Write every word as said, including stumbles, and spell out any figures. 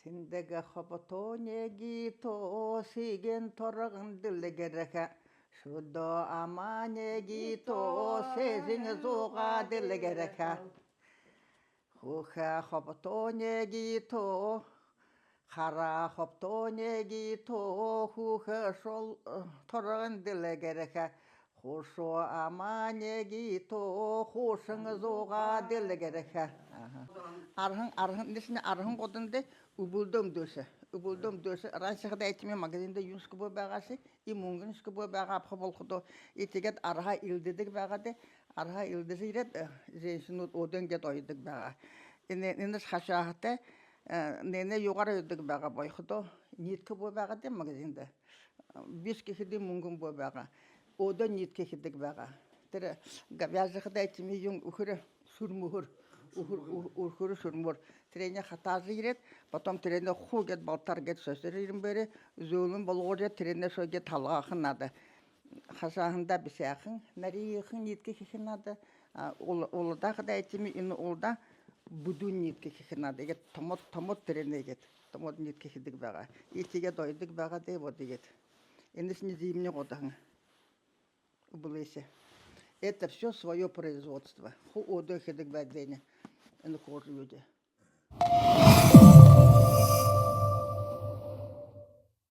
Сэндэгэ хобтониие гитөө, сэгэн торгон дэлгэрхэ. Шүдөө аманиие гитөө, сэжэн зугаа дэлгэрхэ. Хүхэ хобтониие гитөө, хара хобтониие гитөө, хүхэ шол торгон дэлгэрхэ. Хушуу аманиие гитөө, хуушан зугаа дэлгэрхэ. Арһан, арһан, нэшни арһан гуданда үбэлдөө үмдөөшэ. Үбэлдөө үмдөөшэ. Раньше хадаа этими магазинда юуншье үгы бэшэ байгаашье, и мүнгэншье үгы бэшэ байгаа, абаха болоходоо. И тиигээд арһаа элдэдэг байгаа даа. Арһаа элдэжэ ерээд, женьшэнүүд өөдөө гээд оёдог байгаа. Энэ, энэш хашааһатай, нэнэ юугаар оёдог байгаа, боёходоо ниидхэ үгы байгаа даа магазинда. Биш гэхэдэ мүнгэн үгы байгаа. Өөдөө ниидхэ хэдэг байгаа. Тэрэ габяажахада этими юун, үхэрэ шүрмөөр, үхэр, ү-, үхэрэ шүрмөөр. Тэрэниие хатаажа ерээд, потом тэрэниие хуу гээд балтаар гээд шошоржо ерэн бэри, зөөлэн болгожо ерээд, тэрэниие шоо гээд талгааха надо. Хашааһандаа бишыхан, нарийхан ниидхэ хэхэ надо. Ул-, уулдахада этими, энэ уулдаа бүдүүн ниидхэ хэхэ надо. Иигээд томод, томод тэрэниие иигээд томод ниидхэ хэдэг байгаа. И тиигээд оёдог байгаа даа, вот иигээд. Энэшни зимни гудаһан. Үбэлэйшэ. Это всё своё производство. Хуу өөдөө хэдэг байгаа даа. Энэ кожа юудэ.